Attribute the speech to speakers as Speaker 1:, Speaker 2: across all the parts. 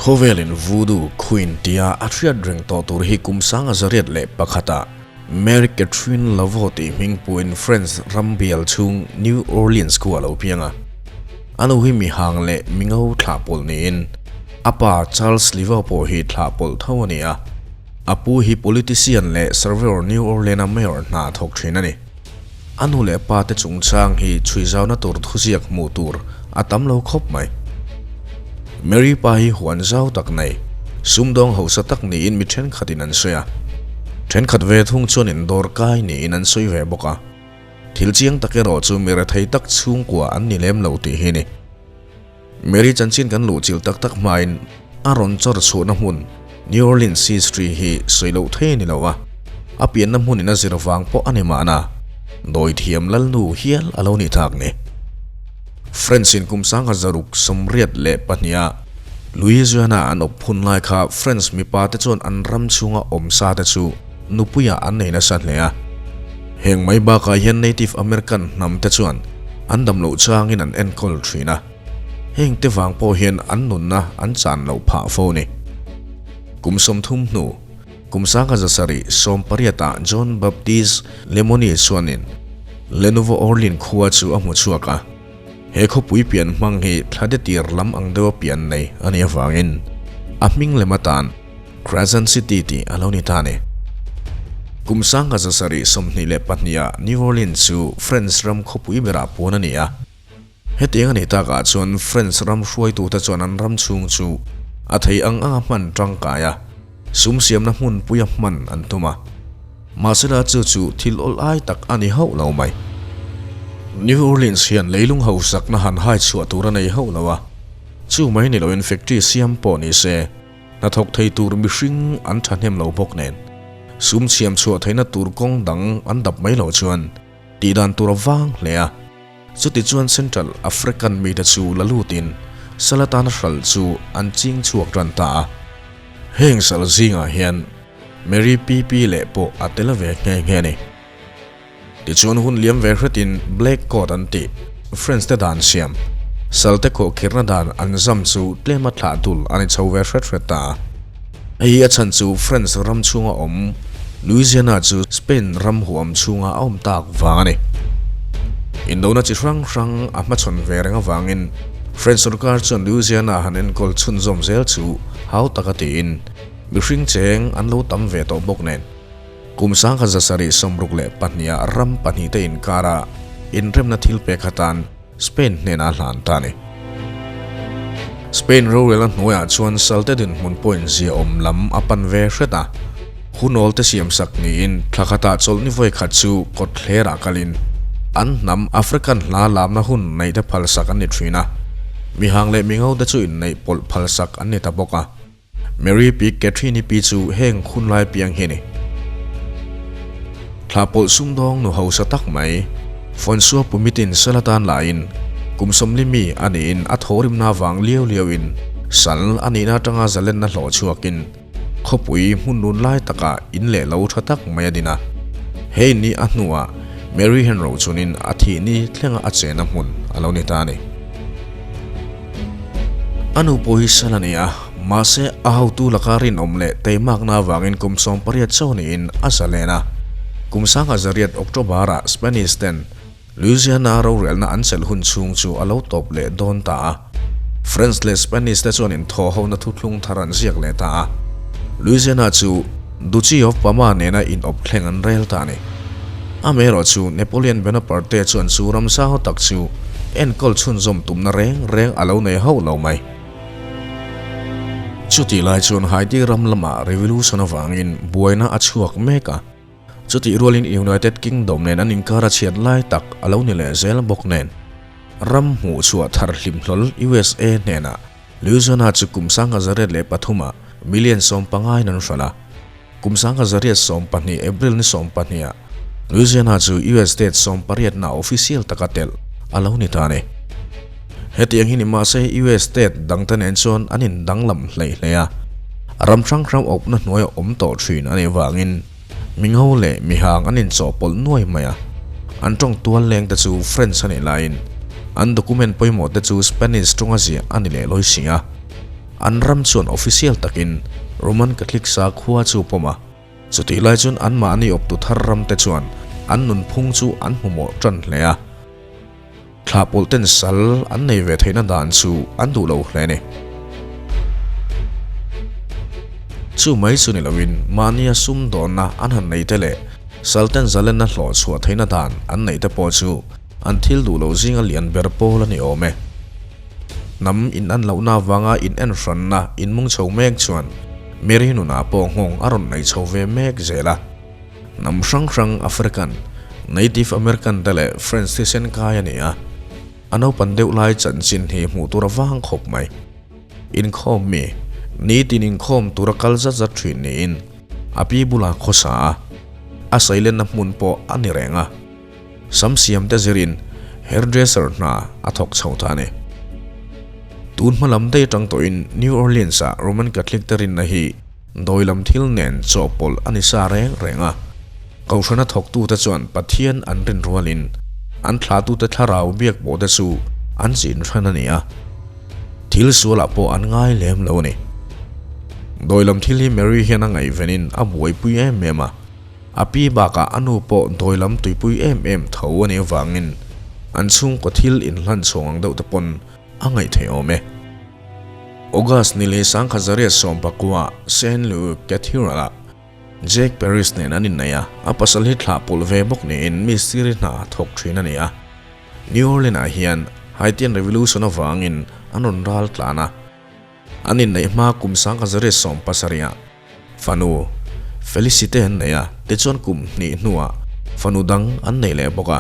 Speaker 1: Khawvelin Voodoo Queen tia a hriat reng tawh tur hi kum sanga 101 ah Mary Catherine Laveau tih hming puin France ram bial chhung New Orleans khua a lo piang a. A nu hi mi hang leh mi ngo thlah pawlh niin a pa Charles Laveau pawh hi thlah pawlh tho a ni a. A pu hi politician leh surveyor New Orleans-a mayor hna thawk thin a ni. A nu leh pa te chungchang hi chhui zauna tur thuziak hmuh tur a tam lo khawp mai. Mary pa hi huan zau tak nei, sumdawng hausa tak niin mi thenkhatin an sawi a. Thenkhat ve thung chuan indawr kai niin an sawi ve bawk a. Thil chiang tak erawh chu mi rethei tak chhungkua an ni lem lo tih hi ni. Mary chanchin kan luhchilh tak tak hmain a rawn chawr chhuahna hmun New Orleans history hi sawi loh thei a ni lo a, a pianna hmunin a zir vang pawh a ni mahna, dawithiam lalnu hial a lo nih thak ni. French-in kum 1682-a Louisiana an awp hun lai kha French mipa te chuan an ram chhunga awm sa te chu nupuiah an nei nasa hle a. Heng mai bakah hian Native American hnam te chuan an dam loh changin an enkawl thin a, heng te vang pawh hian an nunna an chan loh phah fo ni. Kum 30 hnu, kum 1780 ah John Baptist Lemonnier chuanin Le Nouveau Orleans khua chu a hmu chhuak a, he khawpui pian hmang hi thla de tir lam ang deuha pian nei a nih avangin a hming lem atan Crescent City tih a lo ni ta a ni. Kum 1722 ah New Orleans chu French ram khawpui berah puan a ni a. Hetiang a nih takah chuan French ram hruaitute chuan an ram chhung chu a thei ang anga hman tangkai a, sum siamna hmunpuia hman an tum a. Mahsela chu chu thil awl ai tak a ni hauh lo mai. New Orleans hian leilung hausakna han hai chhuah tur a nei hauh lo a, chu mai ni loin factory siam pawh ni se, Hnathawk thei tur mihring an thahnem lo bawk nen, sum chhiam chhuah theihna tur kawng dang an dap mai loh chuan tihdan tur a vang hle a. Chuti chuan Central African mite chu la lutin sal atana hral chu an ching chhuak tan ta a. Heng sal zingah hian Mary Pi Pi leh pawh a tel ve nghe nghe a ni. Tichuan hun liam ve hretin Black Coat an tih, French te dan siam, salte khawhkhirhna dan an zam chu tlema thlah dul a ni chho ve hret hret ta a. Hei hi a chhan chu French ram chhunga awm Louisiana chu Spain ram huam chhunga a awm tak vang a ni. Indona chi hrang hrang a hmachhawn ve reng avangin French sorkar chuan Louisiana han enkawl chhunzawm zel chu hau taka tiin mihring cheng an lo tam ve tawh bawk nen. Kum 1762 ah ram pahnihte inkara inremna thil pek atan Spain hnenah a hlan ta a ni. Spain rorelna hnuaiah chuan salte dinhmun pawhin ziaawm lam a pan ve hret a. Hunawl te siamsak niin thla khatah chawlhni vawi khat chu kawt thlerah kalin an hnam African hla lamna hun neihte phalsak an ni thin a. Mihang leh mingote chu inneih pawlh phalsak an ni ta bawk a. Mary pi Catherine-i pi chu heng hun lai piang hi a ni. Thla pawlh sumdawng nu hausa tak mai, Fonsua Pumitin sal atan laiin kum 40 mi a niin a thawhrimna vang liau liauin sal a nihna atanga zalenna hlawh chhuakin khawpui hmun lun lai takah in leh lo tha tak mai a din a. Hei ni a hnuah Mary Henro chunin a thih ni thlenga a chena hmun a lo ni ta a ni. A nu pawh hi sal a ni a, mahse a hotu laka rinawm leh teimakna avangin kum 18 chauh niin a zalen a. Kum 1800 October-ah Spanish ten Louisiana rorelna an chelh hun chhung chu a lo tawp leh dawn ta a. French leh Spanish te chuan inthawh hona thuthlung thar an ziak leh ta a. Louisiana chu Duchy of Parma nena inawp thleng an rel ta a ni. Amaherawhchu Napoleon Bonaparte chuan chu ram zau tak chu enkawl chhunzawm tumna reng reng a lo nei hauh lo mai. Chutih lai chuan Haiti ram lamah revolution avangin buaina a chhuak mek a. Chutih rualin United Kingdom nen an inkar a chhiat lai tak a lo ni leh zel bawk nen. Ram hmuh chhuah thar hlimhlawl USA hnenah Louisiana chu kum 1803 ah million 15 in an hralh a. Kum 1812 April ni 12 ah Louisiana chu US state 18 na official taka telh a lo ni ta a ni. Hetiang hi ni mahse US state dangte nen chuan an indanglam hlei hlei a, ram hrang hrang awpna hnuaia awm tawh thin a nih vangin Mingo leh mihang an inchawhpawlh nuai mai a, an tawng tual leng te chu French a nih laiin an document pawimawh te chu Spanish tawnga ziah a ni leh lawi si a. An ram chuan official takin Roman Catholic sakhua chu pawm a, chutih lai chuan anmahni awptu thar ramte chuan an nunphung chu an hmumawh tan hle a. Thlahpawlh ten sal an nei ve theihna dan chu an duh lo hle a ni. Chu mai chu ni loin mahnia sumdawnna an han nei te leh sal ten zalenna hlawh chhuah theihna dan an neih te pawh chu an thil duh loh zinga lian ber pawl a ni awm e. Hnam in an lohna avanga in en hranna in mung chho mek chuan Mary nunah pawh nghawng a rawn nei chho ve mek zel a. Hnam hrang hrang African, Native American te leh French thisen kai a ni a, a naupan deuh lai chanchin hi hmuh tur a vang khawp mai. Inkhawm mi, nitin inkhawm tura kal zat zat thin niin a pi bulah khawsa a, a sailenna hmun pawh a ni reng a. Sam siam te zirin hairdresser hna a thawk chho ta a ni. Tun hma lam daih atang tawhin New Orleans-ah Roman Catholic te rinna hi Dawi lam thil nen chawhpawlh a ni sa reng reng a, Kohhrana thawktute chuan Pathian an rin rualin an thlahtute thlarau biak pawhte chu an chin hran a ni a, thil sualah pawh an ngai lem lo a ni. Dawi lam thil hi Mary hian a ngaihvenin a buaipui em em a, a pi bakah a nu pawh dawi lam tuipui em em tho a nih avangin an chhungkaw thil inhlan chhawng ang deuh te pawn a ngaihtheih awm e. August ni leh 1919 Saint Louis Cathedral-ah Jake Parrish nen an inneih a, a pasal hi thlah pawlh ve bawk niin mistiri hna thawk thin a ni a. New Orleans-ah hian Haitian Revolution avangin an rawn ral tlan a, an inneih hma kum 1970-ah fanu Felicite an nei a, tichuan kum hnih hnuah fanu dang an nei leh bawk a.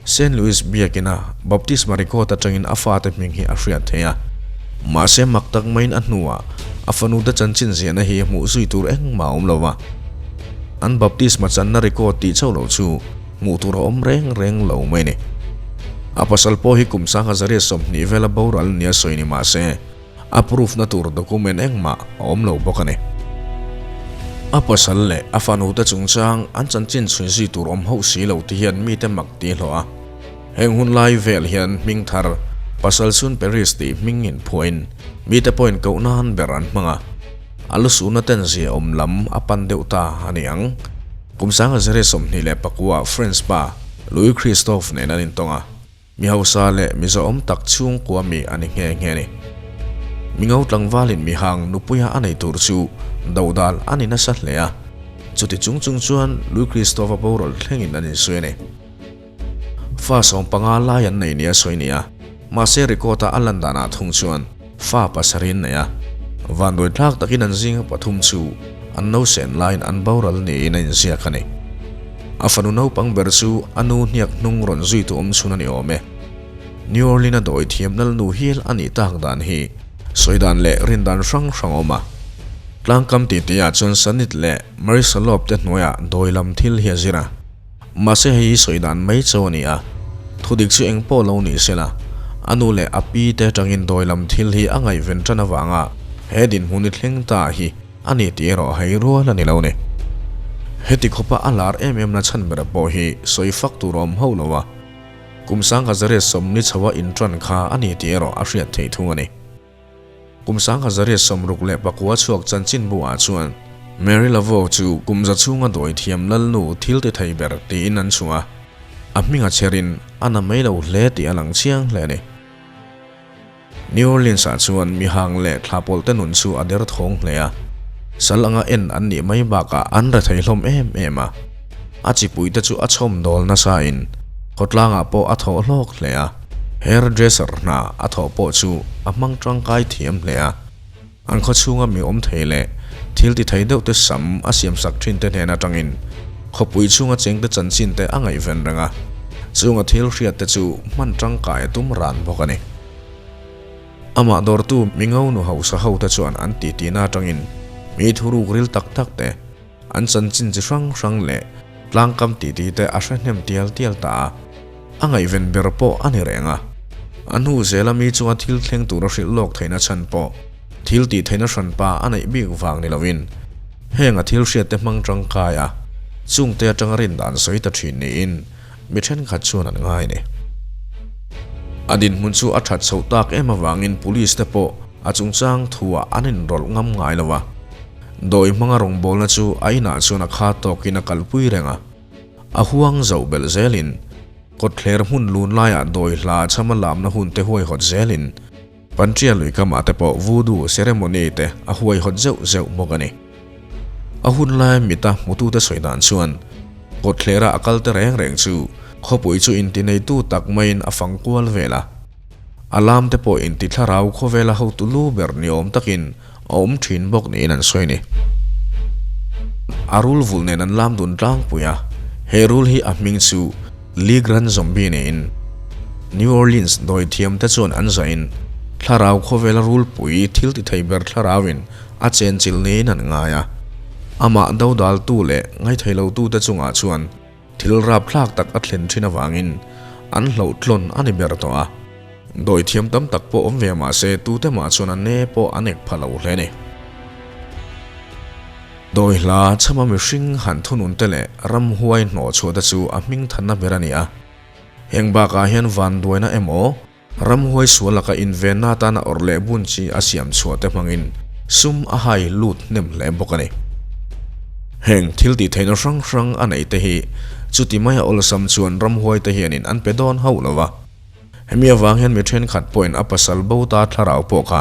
Speaker 1: Saint Louis biakina baptisma record atangin a fate hming hi a hriat theih a, mahse mak tak maiin a hnuah a fanute chanchin ziahna hi hmuh zui tur engmah a awm lo va. An baptisma channa record tih chauh loh chu hmuh tur a awm reng reng lo mai a ni. A pasal pawh hi kum 1920 vela boral nia sawi ni mahse, A proof na tur document engmah a awm lo bawk a ni. A pasal leh a fanute chungchang an chanchin chhui zui tur awm hauh si lo ti hian mite mak ti hlawh a. Heng hun lai vel hian hming thar Pasal Sun Paris tih hming in phuahin mite pawhin koh nan ber an hmang a. A lusuna ten zia awm lam a pan deuh ta a ni ang. Kum 1929 French pa Louis Christophe nen an intawng a. Mi hausa leh mi zawhawm tak chhungkua mi a ni nghe nghe a ni. Mi ngo tlangvalin mi hang nupuia a nei tur chu dodal a ni nasa hle a, chuti chung chung chuan Louis Christophe-a boral thlengin an insawi a ni. Fa 15 lai an nei nia sawi ni a, mahse record-a a lan danah thung chuan fa pasarih an nei a, vanduai thlak takin an zinga pathum chu an nausen laiin an boral niin a inziak a ni. A fanu naupang ber chu a nu hniak hnung rawn zuitu awm chhun a ni awm e. New Orleans-a dawi thiam lalnu hial a nih tak dan hi sawi dan leh rin dan hrang hrang a awm a. Tlangkam titi-ah chuan Sanit leh Marissa Loeb te hnuaiah dawi lam thil hi a zir a. Mahse hei hi sawi dan mai cho a ni a, thudik chu eng pawh lo ni sela, a nu leh a pi te atangin dawi lam thil hi a ngaihven tan avanga he dinhmun i thleng ta hi a ni tih erawh hei rual a ni lo ni. Heti khawpa a lar em em na chhan ber pawh hi sawi fak tur a awm hauh lo a, kum 1940 chhoa intran kha a ni tih erawh a hriat theih thung a ni. Kum 1969 chhuak chanchinbu ah chuan Mary Laveau chu kum za chhunga dawi thiam lalnu thil ti thei ber tiin an chhuah a, a hming a chherin a na mai lo hle tih a lang chiang hle a ni. New Orleans ah chuan mihang leh thlahpawlh te nun chu a derthawng hle a, sal anga en an nih mai bakah an rethei hlawm em em a, a chipui te chu a chhawmdawl nasa in khawtlangah pawh a thawh hlawk hle a. Hairdresser hna a thawh pawh chu a hmang tangkai thiam hle a, an khaw chhunga mi awm thei leh thil ti thei deuh te sam a siamsak thin te hnen atangin khawpui chhunga cheng te chanchin te a ngaihven reng a, chunga thil hriat te chu hman tangkai a tum ran bawk a ni. Amah dawrtu mi ngo nu hausa ho te chuan an titi na atangin mi thuruk ril tak tak te, An chanchin chi hrang hrang leh tlangkam titi te a hre hnem tial tial ta a, a ngaihven ber pawh a ni reng a. A hnu zela mi chunga thil thleng tura hrilh lawk theihna chhan pawh thil tih theihna hranpa a neih bik vang ni loin heng a thil hriat te hmang tangkai a, chungte atanga rin dan sawi ta thin niin mi thenkhat chuan an ngai a ni. A dinhmun chu a that chhoh tak em avangin police te pawh. a chungchang thu ah an inrawlh ngam ngai lo a. Dawi hmanga rawngbawlna chu a inah chuan a kha tawkin a kalpui reng a. A huang zoh belh zelin kawtthler hmun lun laiah dawi hla chhama lamna hun te huaihawt zelin Panṭia lui kamah te pawh voodoo ceremony te a huaihawt zeuh zeuh bawk a ni. A hun laia mita hmutute sawi dan chuan kawtthlera a kal te reng reng chu khawpui chu intineitu tak maiin a fang kual vel a. A lam te pawh inti thlarau khawvela hotu lu ber ni awm takin a awm thin bawk niin an sawi ni. A rul vulh nen an lam dun tlangpui a, he rul hi a hming chu Lee Grand Zombie niin New Orleans dawithiam te chuan an zahin thlarau khawvela rulpui thil ti thei ber thlarauin a chenchilh niin an ngai a. Amah dodaltu leh ngaitheilotu te chungah chuan Thil rapthlak tak a thlen thin avangin an hlauhtlawn a ni ber tawh a. Dawithiam tam tak pawh awm ve mah se tute mah chuan a ne pawh an ek pha lo hle a ni. Dawi hla chhama mihring han thunun te leh ramhuai hnawh chhuah te chu a hming thanna ber a ni a. Heng bakah hian vanduaina emaw ramhuai sual laka invenna atana awrh leh bun chi a siam chhuah te hmangin sum a hai lut hnem hle bawk a ni. Heng thil tih theihna hrang hrang a neih te hi chuti maia awlsam chuan ramhuai te hianin an pe dawn hauh lo va. Hemi avang hian mi thenkhat pawhin a pasal bo ta thlarau pawh kha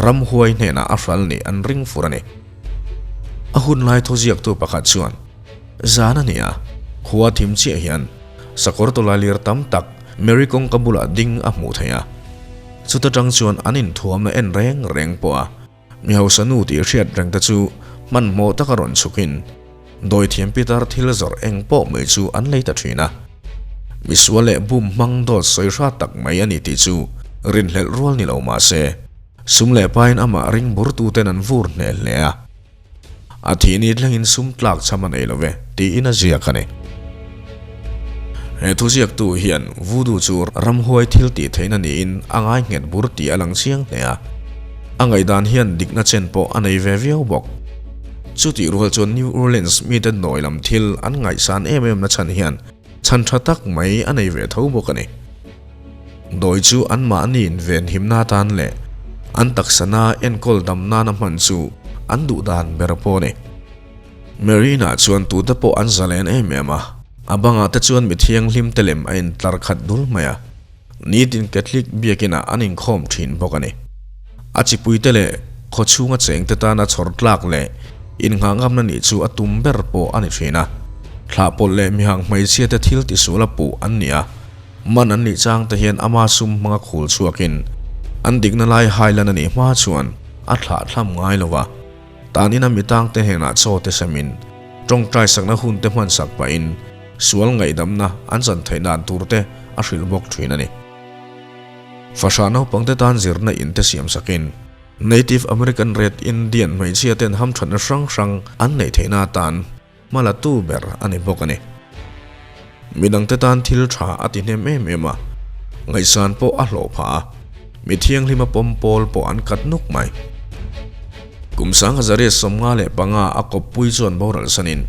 Speaker 1: ramhuai hnenah a hral nih an ring fur a ni. A hun lai thuziaktu pakhat chuan, Zan a ni a, khua thim chiah hian sakawr tawlailir tam tak Mary kawngka bulah ding a hmuh theih a. Chuta tang chuan an inthuamna en reng reng pawh a mi hausa nu tih hriat reng te chu hmanhmawh taka rawn chhukin dawithiam pitar thil zawrh eng pawh mai chu an lei ta thin a. Misual leh bum hmang dawt sawi hrat tak mai a ni tih chu rinhlelh rual ni lo mah se, Sum leh pain amah ring burtuten an vur hneh hle a, a thih ni thlengin sum tlak chham a nei lo ve tiin a ziak a ni. He thuziaktu hian voodoo chu ramhuai thil tih theihna niin a ngai nghet bur tih a lang chiang hle a, a ngaihdan hian dikna chen pawh a nei ve viau bawk. Chutih rual chuan New Orleans mite nawi lam thil an ngaihsan em em na chhan hian chhan tha tak mai a nei ve tho bawk a ni. Dawi chu anmahniin venhimna atan leh an taksana enkawl dam nana hman chu an duh dan ber pawh a ni. Marina chuan tute pawh an zalen em em a, a bangah te chuan mi thianghlim te lem a intlar khat dul mai a, nitin Catholic biakinah an inkhawm thin bawk a ni. A chipuite leh khawchhunga chengte tana chhawr tlak leh innghah ngamna nih chu a tum ber pawh a ni thin a, thlahpawlh leh mihang hmeichhiate thil tisual a puh an ni a. Man an nih chang te hian ama sum hmanga khul chhuakin an dikna lai hailan a nih hma chuan a thlah thlam ngai lo va. Tanin a mitang te hnenah chaw te semin tawngtai sakna hun te hman sak pahin sual ngaihdamna an chan theih dan tur te a hrilh bawk thin a ni. Fahrah naupang te tan zirna in te siam sakin Native American Red Indian hmeichhia ten hamthatna hrang hrang an neih theihna atan Hma la tu ber a ni bawk a ni. Midangte tan thil tha a ti hnem em em a, ngaihsan pawh a hlawh phah a, mi thianghlima pawm pawl pawh an kat nuk mai. Kum sangha zariat 55 a kawppui chuan boral sanin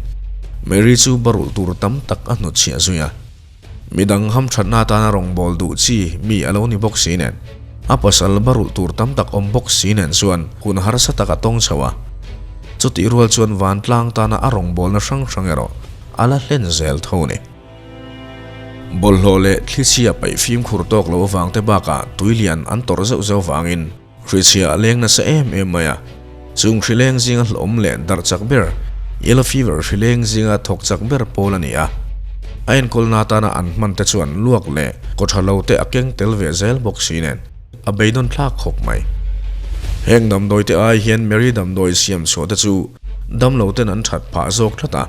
Speaker 1: Mary chu barulh tur tam tak a hnutchhiah zui a. Midang hamthatna atana rawngbâwl duh chi mi a lo ni bawk si nen, a pasal barulh tur tam tak awm bawk si nen chuan hun harsa tak a tawng chho a. Chutih rual chuan vantlang tana a rawngbâwlna hrang hrang erawh a la hlen zel tho a ni. Bawlhhlawh leh thlichhia paih fimkhur tawk lo avangte bakah tuilian an tawrh zeuh zeuh vangin Hrichhia a leng nasa em em mai a, chung hrileng zinga hlawm leh darh chak ber, yellow fever hrileng zinga thawk chak ber pawl a ni a. A enkawlna atana an hman te chuan luak leh kawtha lo te a keng tel ve zel bawk si nen a beidawn thlak khawp mai. Heng damdawi te ai hian Mary damdawi siam chhuah te chu damlo ten an that phah zawk tlat a.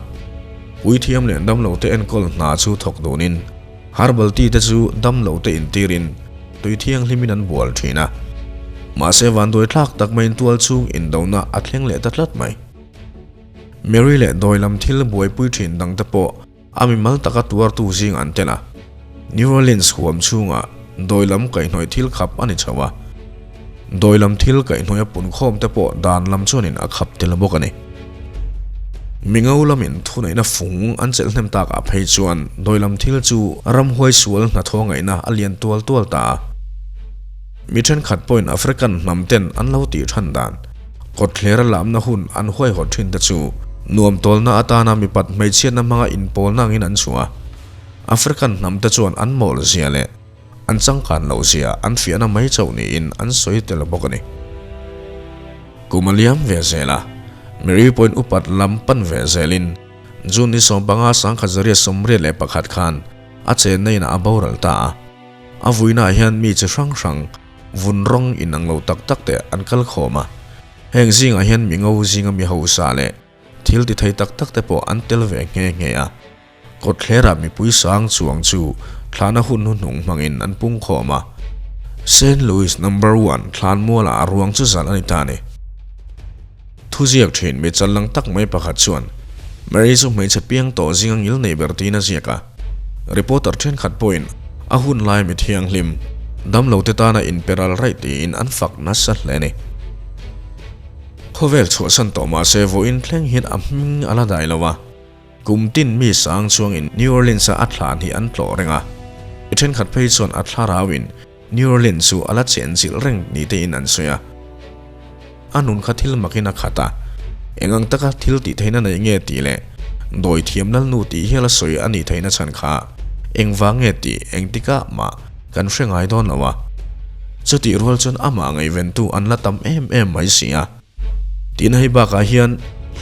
Speaker 1: Puithiam leh damlo te enkawl hna chu thawk dunin Herbal tea te chu damlo te intirin tui thianghlimin an bual thin a. Mahse vanduai thlak tak maiin tual chhung indona a thleng leh ta tlat mai. Mary leh dawi lam thil buaipui thin dang te pawh a mimal taka tuartu zing an tel a. New Orleans huam chhungah dawi lam kaihhnawih thil khap a ni chho a. Dawi lam thil kaihhnawih a punkhawm te pawh dan lam chuanin a khap tel bawk a ni. Mingo lamin thuneihna fung an chelh hnem takah phei chuan dawi lam thil chu ramhuai sual hnathawh ngaihna a lian tual tual ta a. Mi thenkhat pawhin African hnam ten an lo tih than dan, kawtthlera lamna hun an huaihawt thin te chu nuam tawlna atana mipat hmeichhiatna hmanga inpawlna angin an chhuah a. African hnam te chuan an mawl zia leh an changkan loh zia an fiahna mai chauh niin an sawi tel bawk a ni. Kum a liam ve zel a, Mary pawhin upat lam pan ve zelin June ni 15 1981 khan a chenna inah a boral ta a. A vuinaah hian mi chi hrang hrang vun rawng inang lo tak tak te an kal khawm a. Heng zingah hian mi ngo zinga mi hausa leh thil ti thei tak tak te pawh an tel ve nghe nghe a. Kawtthlerah mipui sang chuang chu thlahna hun hnuhnung hmangin an pung khawm a. Saint Louis Number One thlan mualah a ruang chu zalh a ni ta a ni. Thuziak thin mi challang tak mai pakhat chuan Mary chu hmeichhe piang tawh zinga ngil nei ber tiin a ziak a. Reporter thenkhat pawhin a hun lai mi thianghlim, damlo te tana inperal raih tiin an fak nasa hle a ni. Khawvel chhuahsan tawh mahse vawiin thleng hian a hming a la dai lo a. Kum tin mi sang chuangin New Orleans-a a thlan hi an tlawh reng a, mi thenkhat phei chuan a thlarauin New Orleans chu a la chenchilh reng ni tein an sawi a. A nun kha thil makin a khat a, eng ang taka thil tih theihna nei nge tih leh dawi thiam lalnu tih hial a sawi a nih theihna chhan kha engvang nge tih engtikah mah kan hre ngai dawn lo a. Chutih rual chuan amah ngaihventu an la tam em em mai si a. Tin hei bakah hian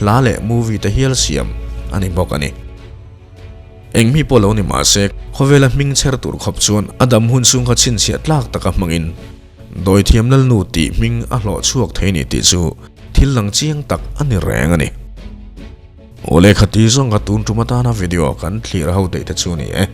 Speaker 1: hla leh movie te hial siam a ni bawk a ni. Eng mi pawh lo ni mah se, khawvela hming chher tur khawp chuan a dam hun chhung kha chhinchhiah tlak taka hmangin Dawithiam Lalnu tih hming a hlawh chhuak thei ni tih chu thil lang chiang tak a ni reng a ni. Aw lehkha ti zawng ka tun tum atana video kan thlir ho daih te chu ni e.